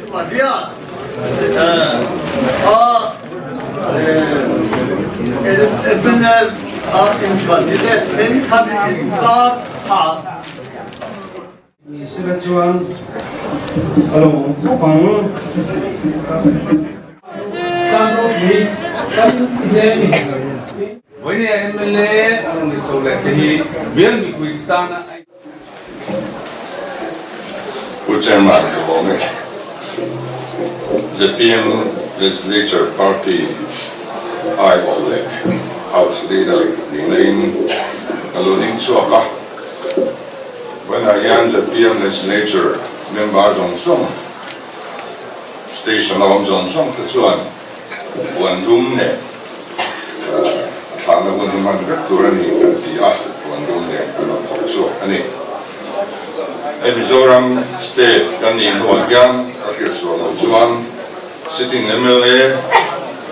Pariat a mnf a in-candidate thenkhat inkar a. Ni sela chuan a lo awm khawp ang. Kan ropui kan hle a ni. Vawinia mla a rawn inso leh te hi bial mipui tana a. Pu Chairman ka lawm e. Zpm Legislature Party aiawh leh House Leader nihna in ka lo ding chhuak a. Vawiinah hian zpm Legislature member zawng zawng, station a awm zawng zawng te chuan puan dum nen a thlahna hun hi hman vek tur a ni kan ti a, puan dum nen kan rawn thawk chhuak a ni. Hei Mizoram state kan nih hnuah hian ka hriatsual loh chuan sitting mla,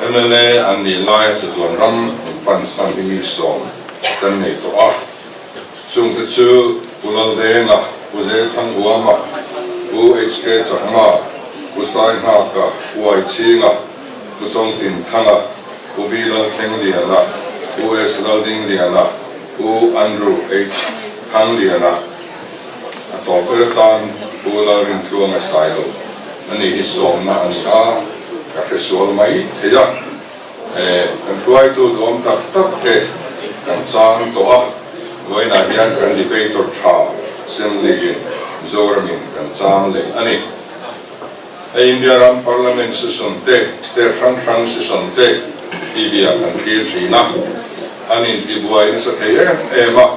mla an nih laia chatuan ram inpansan hi mi sawm kan nei tawh a. Chungte chu Pu Laldenga, Pu Zethanguama, Pu HK Chakma, Pu Sainghaka, Pu Aichhinga, Pu Chawngtinthanga, Pu V Lalthlengliana, Pu S Laldingliana, Pu Andrew H Thangliana, a tawp ber atan Pu Lalrintluanga Sailo a ni hi sawmna a ni a, ka hresual mai thei a. Kan hruaitu duam tak tak te kan chang tawh a, vawiinah hian kan debater tha Assembly in Mizoramin kan chang leh a ni. Hei India ram Parliament session te, state hrang hrang session te TV ah kan thlir thin a, an intibuai nasa thei em em a,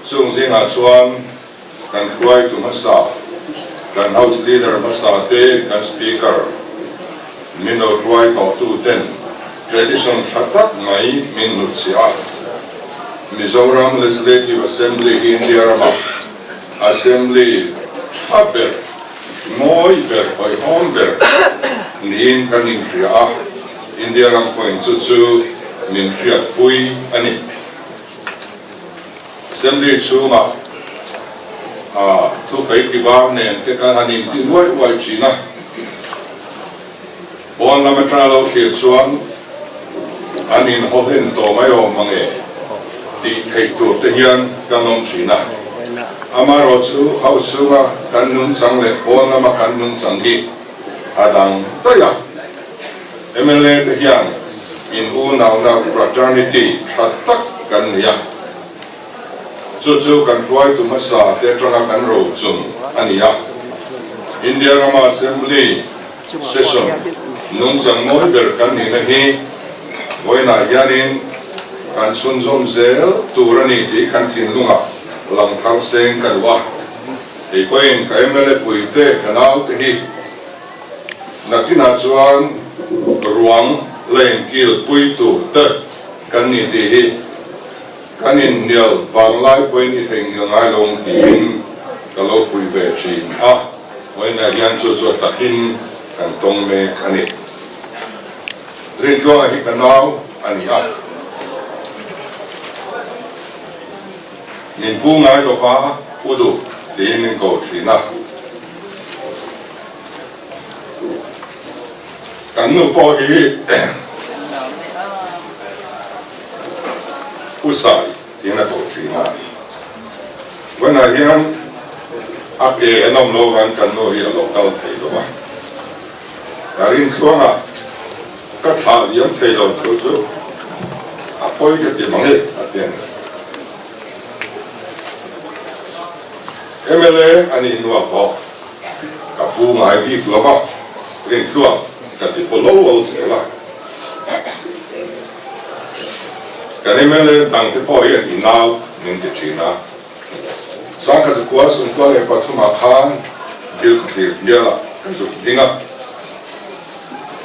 chung zingah chuan kan hruaitu hmasa, kan House Leader hmasa te, kan Speaker min lo hruai tawhtu ten tradition tha tak mai min hnutchhiah a. Mizoram Legislative Assembly hi India rama Assembly tha ber, mawi ber, hawihhawm ber niin kan inhria a, India ram pawhin chu chu min hriatpui a ni. Assembly chhungah thufei tivar nen te khan han inti nuai uai thin a, pawn lam atanga lo thlir chuan an inhaw hlen tawh mai awm mang e tih theih tur te hian kan awm thin a. Amaherawhchu House chhunga kan nungchang leh pawn lama kan nungchang hi a dang daih a. Mla te hian in unauna fraternity tha tak kan nei a, chu chu kan hruaitu hmasa te atanga kan rochun a ni a. India rama Assembly session nungchang mawi ber kan nihna hi vawiinah hianin kan chhunzawm zel tur a ni tih kan thinlungah lang thar seng ka duh a. Kei pawhin ka mla puite ka naute hi Nakinah chuan ruang la inkil pui tur te kan ni tih hi kan inhnial vanglai pawhin i theihnghilh ngai lo ang tiin ka lo fuih ve thin a, vawiinah hian chu chu a takin kan tawng mek a ni. Rintluanga hi ka nau a ni a, min pu ngai lova u duh tiin min ko thin a. Kan nu pawh hi U Sai tiin a koh thin a, vawiinah hian a ke an awm lo avangin kan nu hi a lo kal thei lo a, ka rintluanga ka thlah liam thei lo thu chu a pawi ka ti mang e a ti a ni. Mla a nih hnuah pawh ka pu ngai bik lo va, rintluang ka ti paw lo lo zel a. Kan mla dangte pawh hian i nau min ti thin a. Sangkhat zakua sawmkua leh pathumah khan Bilkhawthlir bialah ka zuk ding a.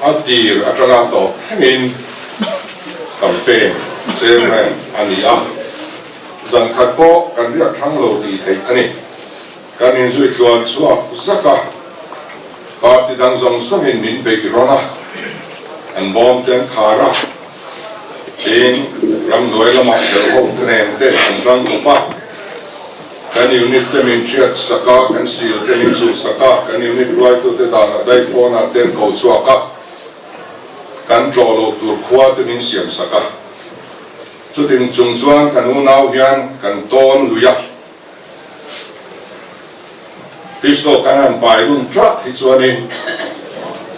A tir atanga tawp thlengin campaign chairman a ni a. Zan khat pawh kan riak thlang lo tih theih a ni. Kan inzui tluan chhuak zak a, party dang zawng zawngin min beih rawn a, an bawm te an khar a, tin ramhnuai lamah tel ho te nen te an rang kawp a. Kan unit te min hriat sak a, kan sil te min chhuh sak a, kan unit hruaitute danah daih pawnah te an ko chhuak a, kan tlawh loh tur khua te min siam sak a. Chuting chung chuan kan unau hian kan tawn lui a. Pistol kan han pai lun tlat hi chuanin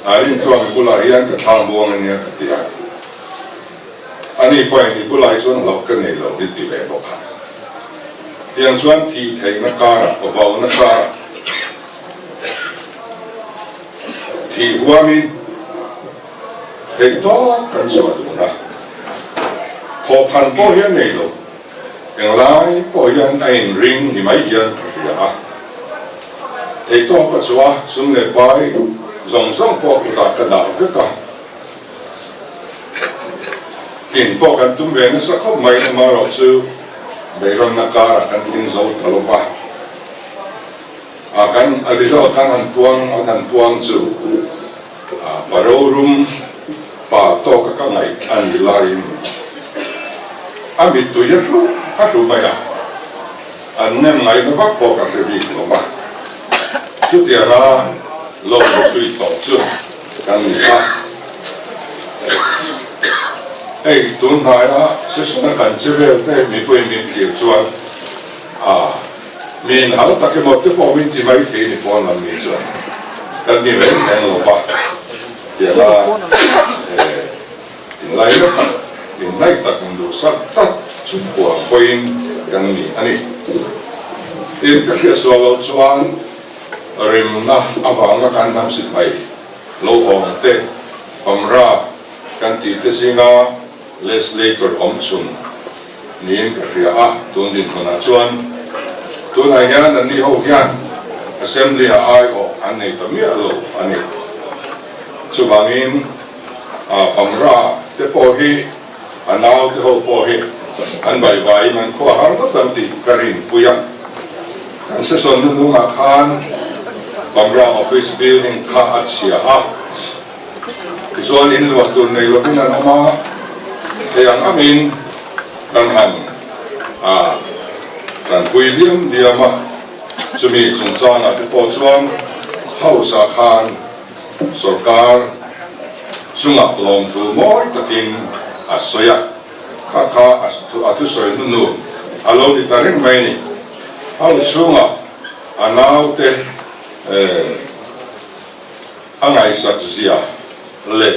a rintuang bulah hian ka thlang buang ania ka ti a. Ani pawhin i bulah hi chuan hlauh ka nei lo hi ti ve bawk a. Tiang chuan thih theihna karah, vauna karah thih huamin theih tawk kan chhuah dun a. Thawhphan pawh hian nei lo. Englai pawh hian a inring ni mai hian ka hria a. Theitawk ka chhuah a, sum leh pai zawng zawng pawh kutah ka dah vek a. Tlin pawh kan tum ve nasa khawp mai, amaherawhchu beiranna karah kan tling zo ta lo va. A kan a result khan han puang an han puang chu a parorum pa tawka ka ngaih a nih laiin a mittui a hru a hru mai a, an nem ngaihna vak pawh ka hre bik lo va, chutianga lo inchhui tawh chu kan ni a. Hei tun hnaia session a kan che vel te mipui min thlir chuan a. Min hal tak emaw te pawh min ti mai thei ni pawn lam mi chuan kan ni reng reng lo va, tianga inlai na tak, inhnaih tak, induhsak tak chu puang pawhin kan ni a ni. Tin, ka hriatsual loh chuan rimna avanga kan hnam sipai lo awm te, pamra kan tih te zinga legislator awm chhun, Niin ka hria a, tun dinhmunah chuan tunah hian anni ho hian Assembly ah aiawh an nei ta miah lo a ni. Chuvangin a Pamra te pawh hi a nau te ho pawh hi an vaivaiin an khua har ngawt ang tih ka rinpui a. Kan session hnuhnungah khan Pamra office building kha a chhia a. Tichuan in luah tur nei lovin an awm a, thei ang angin kan han a tanpui liam liam a, chumi chungchangah te pawh chuan House ah khan sorkar chungah lawmthu mawi takin a sawi a, kha kha a thusawi hnunu a lo ni ta reng mai a ni. House chhungah a naute A ngaihsak zia leh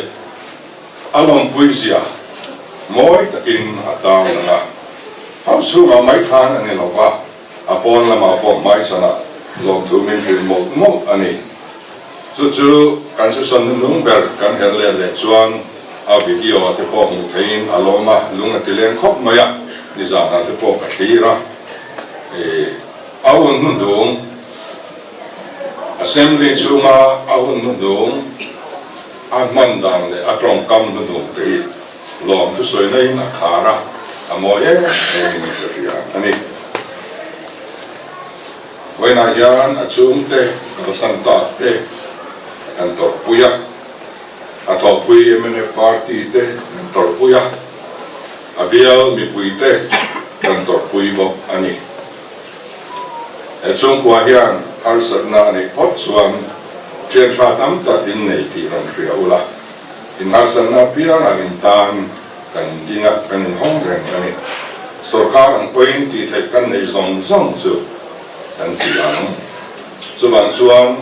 a lawmpui zia mawi takin a tar lang a. Hau chhungah mai khan a ni lo va, a pawn lamah pawh hmaichhanah lawmthu min hrilh mawlh mawlh a ni. Chu chu kan session hnuhnung ber kan her let leh chuan a video te pawh hmuh theihin a lawm a, lung a ti leng khawp mai a, nizanah te pawh ka thlir a. A hun hnuhnung. Assembly chhunga a hun hnuhnung, a hman dan leh a tawngkam hnuhnung te hi lawm thusawi naiin a khar a, a mawi em emin ka hria a ni. Vawiinah hian a chhungte kalsan tak te kan tawrhpui a, a thawhpui mnf party te kan tawrhpui a, a bial mipui te kan tawrhpui bawk a ni. He chhungkua hian harsatna a neih phawt chuan thian tha tam tak in nei tih rawn hria ula, in harsatna apiangah in tan kan ding a, kan inhawng reng a ni. Sorkar ang pawhin tih theih kan neih zawng zawng chu kan ti ang. Chuvang chuan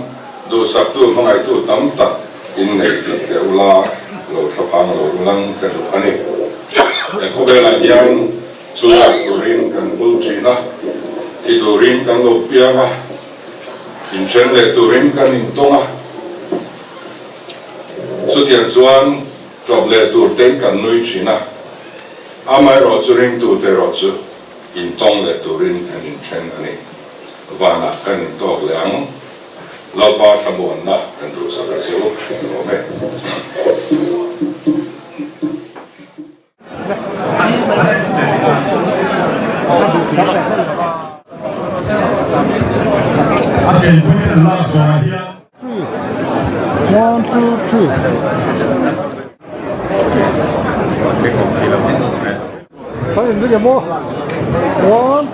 duhsaktu hmangaihtu tam tak in nei tih hria ula, lo thlaphang lo ulang ka duh a ni. He khawvelah hian Chu lai turin kan bul thin a, ti turin kan lo piang a, inthen leh turin kan intawng a. Chutiang chuan ṭawp leh tur ten kan nui thin a, amaherawh chu ringtu te erawh chu intawng leh turin kan inthen a ni. Vanah kan intawk leh ang. Lalpa thlamuanna kan duhsak a che u, ka lawm e. One, two, three. One,